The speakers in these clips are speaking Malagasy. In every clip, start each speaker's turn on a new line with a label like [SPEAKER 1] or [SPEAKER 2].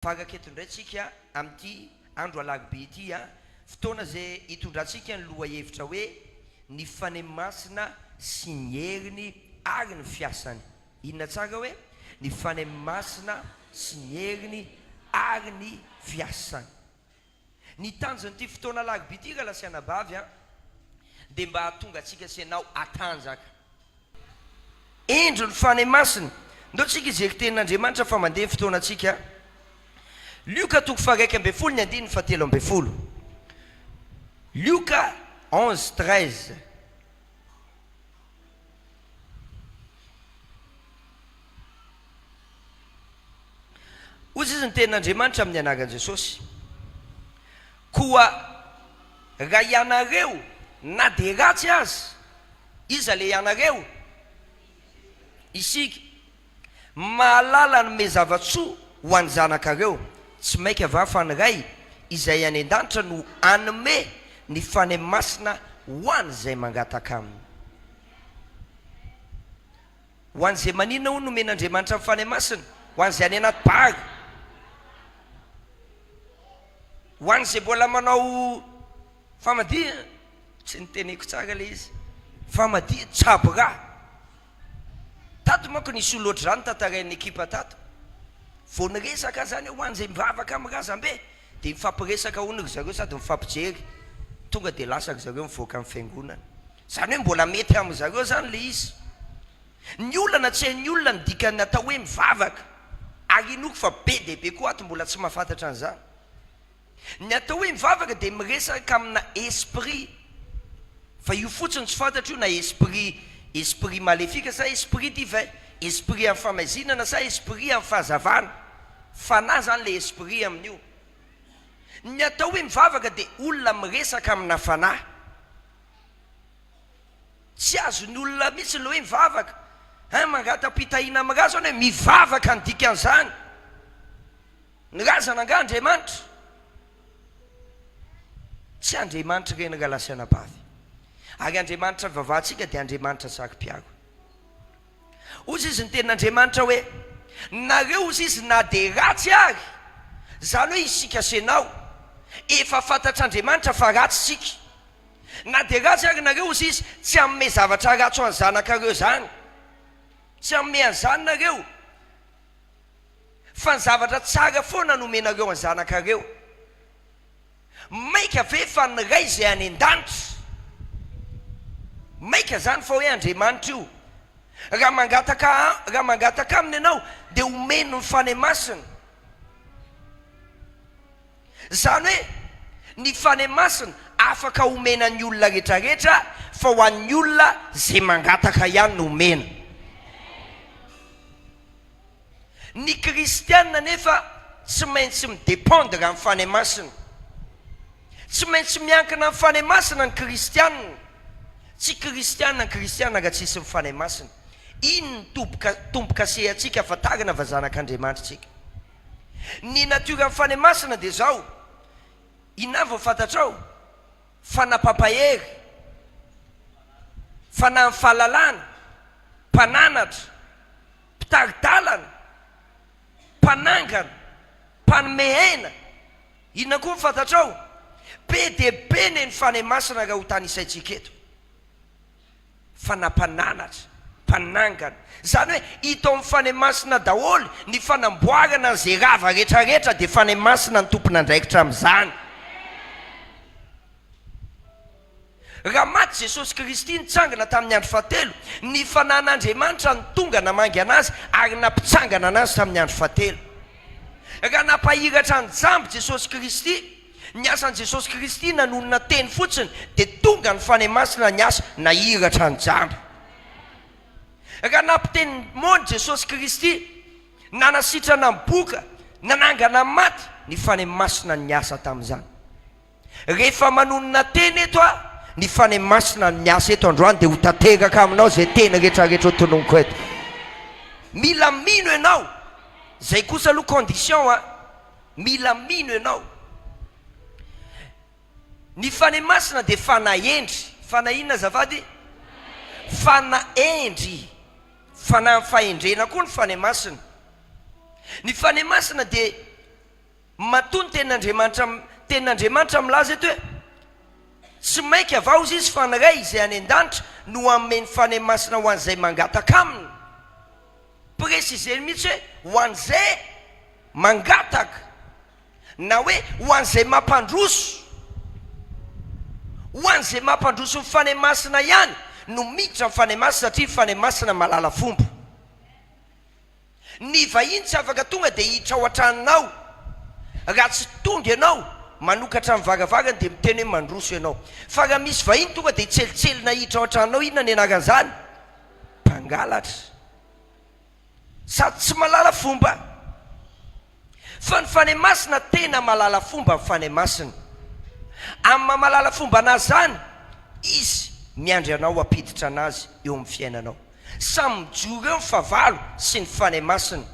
[SPEAKER 1] Tafaraka eto indray tsika amin'ity andro alarobia ity an, fotoana izay hitondrantsika ny lohahevitra hoe ny Fanahy Masina sy ny heriny ary ny fiasany. Inona tsara hoe ny Fanahy Masina sy ny heriny ary ny fiasany. Ny tanjon'ity fotoana alarobia ity rahalahy sy anabavy an, dia mba hahatonga antsika sy ianao hatanjaka. Indro ny Fanahy Masina. Ndao tsika hijery tenin'Andriamanitra fa mandeha ny fotoanantsika. Lioka toko faha-11 ny andininy faha-13. Lioka 11 13. Hoy izy ny tenin'Andriamanitra amin'ny anaran'i Jesosy, Koa raha ianareo na dia ratsy aza, iza ilay ianareo? Isika, mahalala hanome zava-tsoa ho an'ny zanakareo, tsy mainka va fa ny Ray izay any an-danitra no hanome ny Fanahy Masina ho an'izay mangataka Aminy. Ho an'izay maninona hono nomen'Andriamanitra ny Fanahy Masina? Ho an'izay any anaty bar? Ho an'izay mbola manao famadihana? Tsy niteneko tsara ilay izy. Famadihana, tsabo rà. Tato manko nisy olona ohatr'izany tantarain'ny ekipa tato. Vao niresaka zany hoe ho an'izay mivavaka amin'ny razambe dia mifampiresaka hono ry zareo sady mifampijery. Tonga dia lasa ry zareo mivoaka ny fiangonana. Izany hoe mbola mety amin-dry zareo izany ilay izy. Ny olana tsy hain'ny olona ny dikan'ny atao hoe mivavaka. Ary inoako fa be dia be koa ato mbola tsy mahafantatra an'izany. Ny atao hoe mivavaka dia miresaka amina esprit. Fa io fotsiny tsy fantatro io na esprit esprit maléfique sa esprit divin, esprit amin'ny famaizinana sa esprit amin'ny fahazavana. Fanahy izany ilay esprit amin'io. Ny atao hoe mivavaka dia olona miresaka amina fanahy. Tsy azon'ny olona mihitsy ilay hoe mivavaka. Hein, mangata-pitahiana amin'ny razana hoe mivavaka ny dikan'izany. Ny razana angaha Andriamanitra? Tsy Andriamanitra ireny rahalahy sy anabavy. Ary Andriamanitra ivavahantsika dia Andriamanitra saro-piaro. Hozy izy ny tenin'Andriamanitra hoe, Nareo hozy izy na dia ratsy ary, izany hoe isika sy ianao, efa fantatr'Andriamanitra fa ratsy isika. Na dia ratsy ary nareo hozy izy, tsy hanome zavatra ratsy ho an'ny zanakareo izany. Tsy hanome an'izany nareo. Fa ny zavatra tsara foana no omenareo an'ny zanakareo. Maika ve fa ny Ray izay any an-danitra? Maika izany fa hoe Andriamanitra io. Raha mangataka raha mangataka aminy ianao dia omeny ny Fanahy Masina. Izany hoe ny Fanahy Masina afaka omena ny olona rehetrarehetra fa ho an'ny olona izay mangataka ihany no omena. Ny kristiana anefa tsy maintsy mi-dependre amin'ny Fanahy Masina. Tsy maintsy miankina amin'ny Fanahy Masina ny kristiana. Tsy kristiana ny kristiana raha tsisy ny Fanahy Masina. Iny ny toboka tombokasehantsika ahafantarana fa zanak'Andriamanitra isika. Ny natioran'ny Fanahy Masina dia izao, inona avy no fantatrao? Fanahy mpampahery, fanahin'ny fahalalana, mpananatra, mpitari-dalana, mpanangana, mpanome aina. Inona koa no fantatrao? Be dia be ne ny Fanahy Masina raha ho tanisaintsika eto. Fanahy mpananatra, mpanangana. Izany hoe hita ao amin'ny Fanahy Masina daholo ny fanamboarana an'izay rava rehetrarehetra dia Fanahy Masina no tompon'andraikitra amin'izany. Raha maty Jesosy Kristy nitsangana tamin'ny andro fahatelo, ny Fanahin'Andriamanitra no tonga namangy an'Azy ary nampitsangana an'Azy tamin'ny andro fahatelo. Raha nampahiratra ny jamba Jesosy Kristy, ny asan'i Jesosy Kristy nanonona teny fotsiny dia tonga ny Fanahy Masina niasa nahiratra ny jamba. Raha nampiteny ny moana Jesosy Kristy, nanasitrana ny boka, nanangana ny maty, ny Fanahy Masina niasa tamin'izany. Rehefa manonona teny eto aho, ny Fanahy Masina no miasa eto androany dia ho tanteraka aminao izay teny rehetra rehetra ho tononiko eto. Mila mino ianao, izay kosa aloha condition an, mila mino ianao. Ny Fanahy Masina dia Fanahy hendry, Fanahy inona azafady? Fanahy hendry, Fanahin'ny fahendrena koa ny Fanahy Masina. Ny Fanahy Masina dia. Matoa ny tenin'Andriamanitra tenin'Andriamanitra milaza eto hoe tsy maika va hozy izy fa ny Ray izay any an-danitra no hanome ny Fanahy Masina ho an'izay mangataka aminy. Préciser-ny mihitsy hoe ho an'izay mangataka na hoe ho an'izay mampandroso. Ho an'izay mampandroso ny Fanahy Masina ihany no miditra ny Fanahy Masina satria ny Fanahy Masina mahalala fomba. Ny vahiny tsy afaka tonga dia hiditra ao an-tranonao raha tsy tonga ianao manokatra ny varavarana dia miteny hoe mandroso ianao. Fa raha misy vahiny tonga dia hitselitselina hiditra ao an-tranonao inona ny anaran'izany? Mpangalatra. Sady tsy mahalala fomba. Fa ny Fanahy Masina tena mahalala fomba ny Fanahy Masina. Amin'ny maha mahalala fomba an'azy izany, Izy miandry anao hampiditra an'azy eo amin'ny fiainanao. Samy mijoro eo ny fahavalo sy ny Fanahy Masina.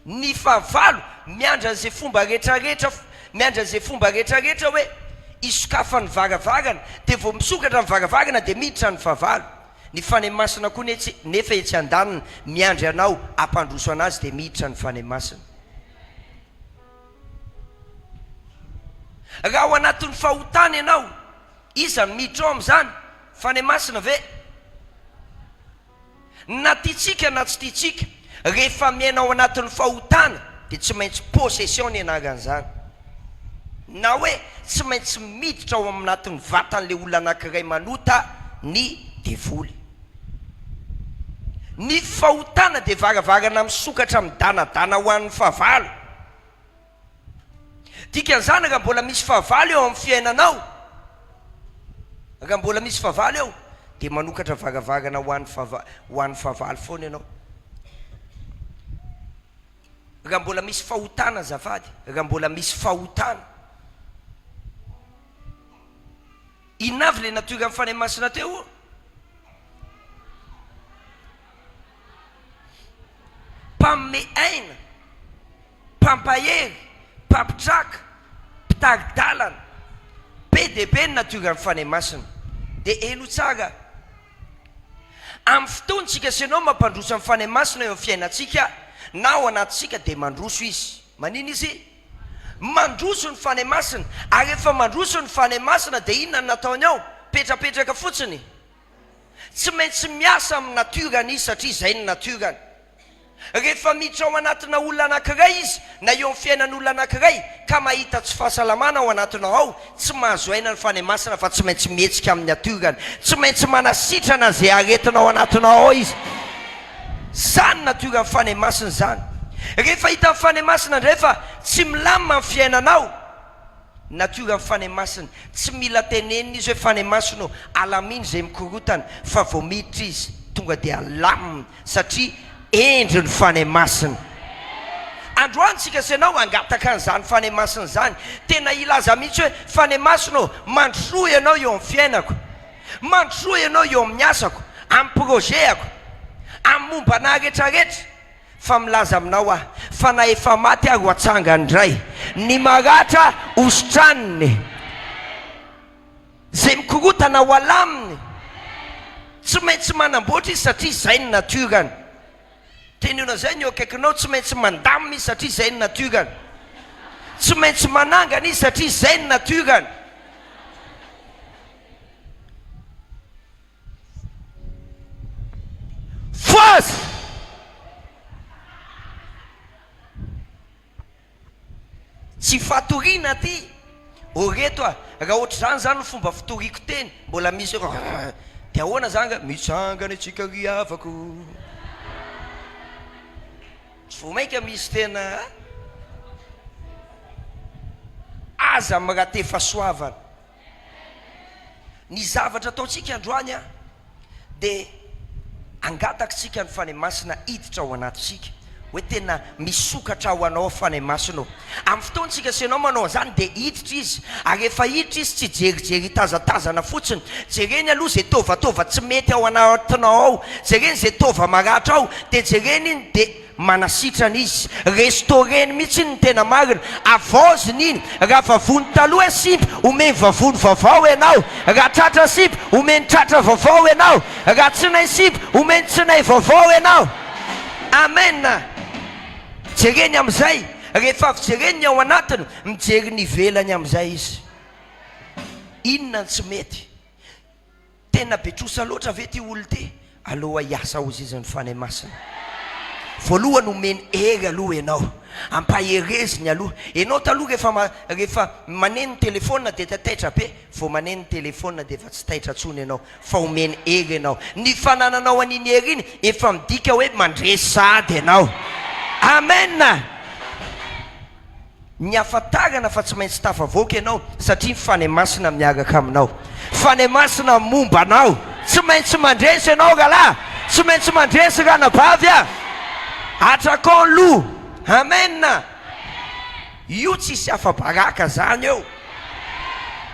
[SPEAKER 1] Ny fahavalo miandry an'izay fomba rehetrarehetra miandry an'izay fomba rehetrarehetra hoe hisokafan'ny varavarana, dia vao misokatra ny varavarana dia miditra ny fahavalo. Ny Fanahy Masina koa netsy nefa etsy andaniny miandry anao hampandroso an'azy dia miditra ny Fanahy Masina. Raha ao anatin'ny fahotana ianao, iza no miditra ao amin'izany? Fanahy Masina ve? Na tiantsika na tsy tiantsika, rehefa miaina ao anatin'ny fahotana dia tsy maintsy possession ny anaran'izany. Na hoe tsy maintsy miditra ao anatin'ny vatan'ilay olona anankiray manota ny devoly. Ny fahotana dia varavarana misokatra midanadana ho an'ny fahavalo. Dikan'izany raha mbola misy fahavalo eo amin'ny fiainanao, raha mbola misy fahavalo eo, dia manokatra varavarana ho an'ny fahava- ho an'ny fahavalo foana ianao. Raha mbola misy fahotana azafady, raha mbola misy fahotana. Inona avy ilay nature an'ny Fanahy Masina teo? Mpanome aina, mpampahery, mpampitraka, mpitari-dalana. Be dia be ny nature an'ny Fanahy Masina. Dia henoy tsara. Amin'ny fotoantsika sy ianao mampandroso ny Fanahy Masina eo amin'ny fiainantsika na ao anatintsika dia mandroso Izy. Manina Izy? Mandroso ny Fanahy Masina. Ary rehefa mandroso ny Fanahy Masina dia inona no nataony ao? Mipetrapetraka fotsiny? Tsy maintsy miasa amin'ny nature-ny Izy satria izay ny nature-ny. Rehefa miditra ao anatina olona anankiray izy na eo amin'ny fiainan'olona anankiray ka mahita tsy fahasalamana ao anatinao ao, tsy mahazo aina ny Fanahy Masina fa tsy maintsy mihetsika amin'ny natiorany. Tsy maintsy manasitrana izay aretina ao anatinao ao izy. Izany natioran'ny Fanahy Masina izany. Rehefa hitan'ny Fanahy Masina indray fa tsy milamina ny fiainanao, Natiora ny Fanahy Masina. Tsy mila tenenina izy hoe Fanahy Masina ô, alamino izay mikorotana fa vao miditra izy tonga dia alamina satria hendry ny Fanahy Masina. Androany tsika sy ianao hangataka an'izany Fanahy Masina izany. Tena hilaza mihitsy hoe Fanahy Masina ô, mandrosoa ianao eo amin'ny fiainako. Mandrosoa ianao eo amin'ny asako, amin'ny projet-ako, amin'ny momba anah retraretra. Fa milaza aminao aho, fa na efa maty ary ho atsangany indray, ny maratra hositraniny, izay mikorotana ho alaminy. Tsy maintsy manamboatra izy satria izay ny natiorany. Teneno an'izay ny eo akaikinao, tsy maintsy mandamina izy satria izay ny natiorany. Tsy maintsy manangana izy satria izay ny natiorany. Fohaza! Tsy fatoriana aty! Ô reto a! Raha ohatr'izany zany ny fomba fitoriako teny, mbola misy hoe dia ahoana zany nga? Mitsangana isika ry havako. Tsy vao mainka misy tena aza mi-rater fahasoavana. Ny zavatra ataontsika androany an, dia angatakitsika ny Fanahy Masina hiditra ao anatintsika, hoe tena misokatra ho anao Fanahy Masina ô. Amin'ny fotoantsika sy ianao manao an'izany dia hiditra Izy, ary rehefa hiditra Izy tsy hijerijery hitazatazana fotsiny, jereny aloha izay taovataova tsy mety ao anatinao ao, jereny izay taova maratra ao, dia jereny iny dia. Manasitrana izy. Restaureny mihitsy iny ny tena marina. Avaoziny iny. Raha vavony taloha simba, omeny vavony vaovao ianao. Raha tratra simba, omeny tratra vaovao ianao. Raha tsinay simba, omeny tsinay vaovao ianao. Amen. Jereny amin'izay, rehefa avy jereny ny ao anatiny, mijery ny ivelany amin'izay izy. Inona no tsy mety? Tena be trosa loatra ve ity olona ity? Aloha hiasa hozy izy ny Fanahy Masina. Voalohany omeny hery aloha ianao. Ampahereziny aloha. Ianao taloha rehefa rehefa maneno ny telephone dia taitaitra be, vao maneno ny telephone dia efa tsy taitra intsony ianao fa omeny hery ianao. Ny fanananao an'iny hery iny efa midika hoe mandresy sahady ianao. Amen! Ny hafantarana fa tsy maintsy tafavoaka ianao satria ny Fanahy Masina miaraka aminao. Fanahy Masina momba anao. Tsy maintsy mandresy ianao rahalahy. Tsy maintsy mandresy ranabavy a. Atrakao ny loha. Amen. Io tsisy afa-baraka zany eo.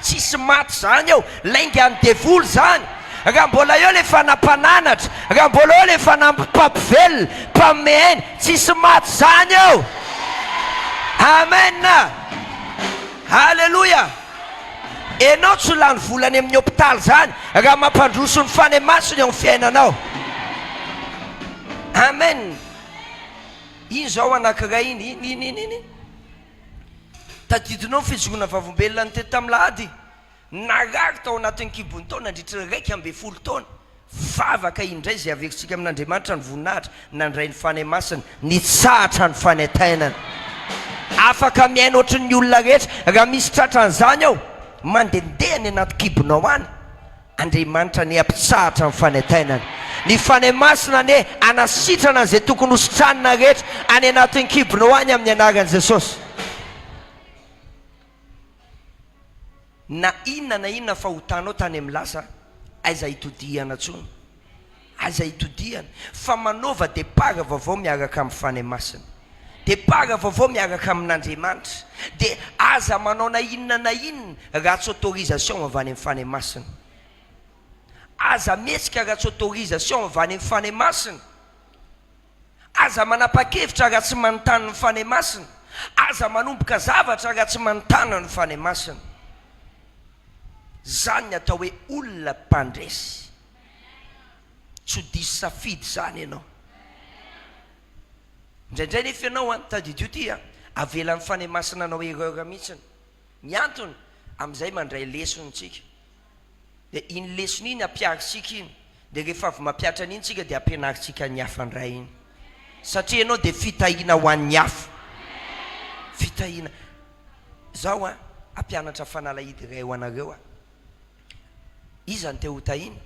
[SPEAKER 1] Tsisy maty zany eo. Laingan'ny devoly zany. Raha mbola eo le fanahy mpananatra, raha mbola eo le fanahy mpampivelona, mpanome aina, tsisy maty zany eo. Amen. Alléluia. Enao tsy ho lany vola any amin'ny hopitaly zany raha mampandroso ny Fanahy Masina eo amin'ny fiainanao. Amen. Iny zao anankiray iny, iny, iny, iny, iny. Tadidinao ny fijoroana vavolombelona nitety tamin'ny lahady? Narary tao anatin'ny kibony tao nandritry ny 11 taona. Vavaka indray izay averintsika amin'Andriamanitra ny voninahitra, nandray ny Fanahy Masina, nitsahatra ny fanaintainana. Afaka miaina ohatry ny olona rehetra. Raha misy tratran'izany ao, mandehandeha any anaty kibonao any. Andriamanitra anie hampitsahatra ny fanaintainana. Ny Fanahy Masina anie hanasitrana an'izay tokony ho sitranina rehetra any anatin'ny kibonao any amin'ny anaran'i Jesosy. Na inona na inona fahotanao tany amin'ny lasa, aiza hitodihana intsony. Aiza hitodihana. Fa manaova départ vaovao miaraka amin'ny Fanahy Masina. Départ vaovao miaraka amin'Andriamanitra. Dia aza manao na inona na inona raha tsy autorisation avy any amin'ny Fanahy Masina. Aza mihetsika raha tsy autorisation avy any amin'ny Fanahy Masina. Aza manapa-kevitra raha tsy manontany ny Fanahy Masina. Aza manomboka zavatra raha tsy manontany ny Fanahy Masina. Izany ny atao hoe olona mpandresy. Tsy ho diso safidy izany ianao. Indraindray nefa ianao an, tadidio ity an, avelan'ny Fanahy Masina hanao erreur mihitsiny. Ny antony, amin'izay mandray lesona isika. Dia iny lesona iny ampiharintsika iny. Dia rehefa avy mampihatra an'iny isika dia ampianarintsika ny hafa indray iny. Satria ianao dia fitahiana ho an'ny hafa. Fitahiana. Izaho an, hampianatra fanalahidy iray ho anareo aho. Iza no te ho tahiana?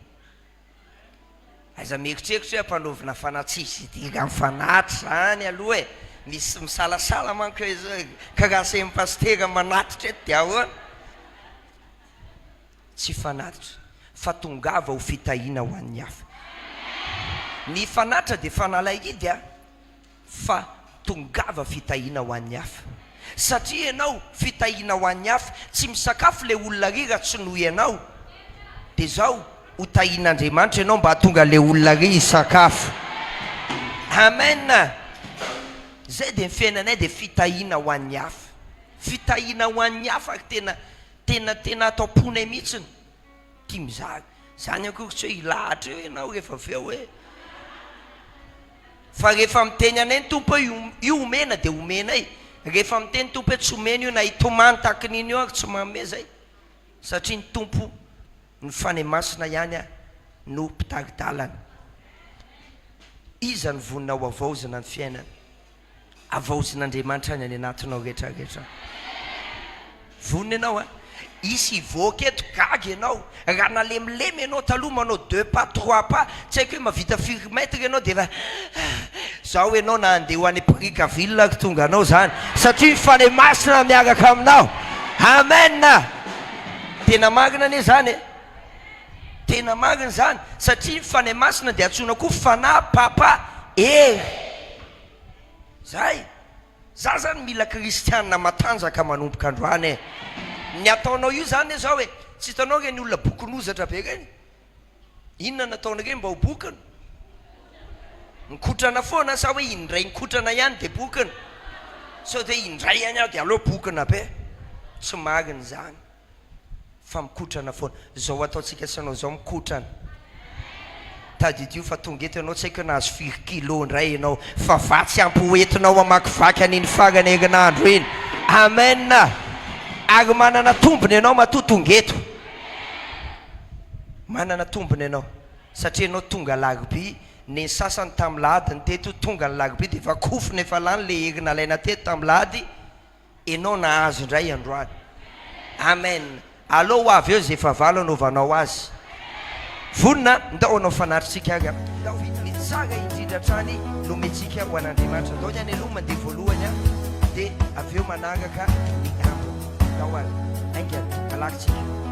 [SPEAKER 1] Aiza mieritreritra hoe ampanaovina fanahy tsisy idiran'ny fanahy zany aloha e! Misy misalasala manko hoe zao ka raha asain'ny pasitera manatitra eto dia ahoana? Tsy fanatitra fa tongava ho fitahiana ho an'ny hafa. Ny fanatitra dia fanalahidy a! Fa tongava fitahiana ho an'ny hafa. Satria ianao fitahiana ho an'ny hafa, tsy misakafo le olona ry raha tsy noho ianao, dia zao, ho tahian'Andriamanitra ianao mba hahatonga le olona ry hisakafo. Amen! Zay dia ny fiainanay dia fitahiana ho an'ny hafa. Fitahiana ho an'ny hafa ary tena tena tena ato am-ponay mihitsiny. Tia mizara. Zany akory tsy hoe hilahatra eo ianao rehefa avy eo e. Fa rehefa miteny anay ny Tompo hoe io omena dia omenay. Rehefa miteny ny Tompo hoe tsy omena io na hitomany tahaka ny iny eo ary tsy manome zay. Satria ny Tompo, ny Fanahy Masina ihany no mpitari-dalana. Iza no vonona ho havaozina ny fiainany? Havaozin'Andriamanitra ny any anatinao rehetra rehetra. Vonona ianao a? Hisy hivoaka eto, gaga ianao. Raha nalemilemy ianao taloha manao deux pas, trois pas, tsy haiko hoe mahavita firy mètre ianao dia efa zao ianao na handeha ho any Brickaville ary tonga anao zany. Satria ny Fanahy Masina miaraka aminao. Amen! Tena marina anie zany e. Tena marina izany satria ny Fanahy Masina dia antsoina koa Fanahy Papa Hery. Zay! Za zany mila kristiana matanjaka manomboka androany e! Ny ataonao io zany zao e, tsy hitanao ireny olona bokin'ozatra be ireny? Inona no ataon'ireny mba ho bokina? Mikotrana foana sa hoe indray nikotrana ihany dia bokina? Sao dia indray ihany aho dia aleo bokina be? Tsy marina izany. Fa mikotrana foana. Zao ataontsika sy anao zao mikotrana. Tadidio fa tonga eto ianao tsy haiko hoe nahazo firy kilo indray ianao fa vatsy ampy ho entinao hamakivaky an'iny farany herinandro iny. Amen! Ary manana tombony ianao matoa tonga eto. Manana tombony ianao satria ianao tonga alarobia, ny sasany tamin'ny lahady ny teto, tonga ny larobia dia efa kofona efa lany le hery nalaina teto tamin'ny lahady, Enao nahazo indray androany. Amen. Aleo ho avy eo izay fahavalo anaovanao azy. Vonona? Ndao hanao fanatritsika ary. Ndao ny tsara indrindra hatrany no omentsika ho an'Andriamanitra. Ndao ny any aloha mandeha voalohany an, dia avy eo manaraka ny ambiny. Ndao ary. Haingana. Malaky tsika.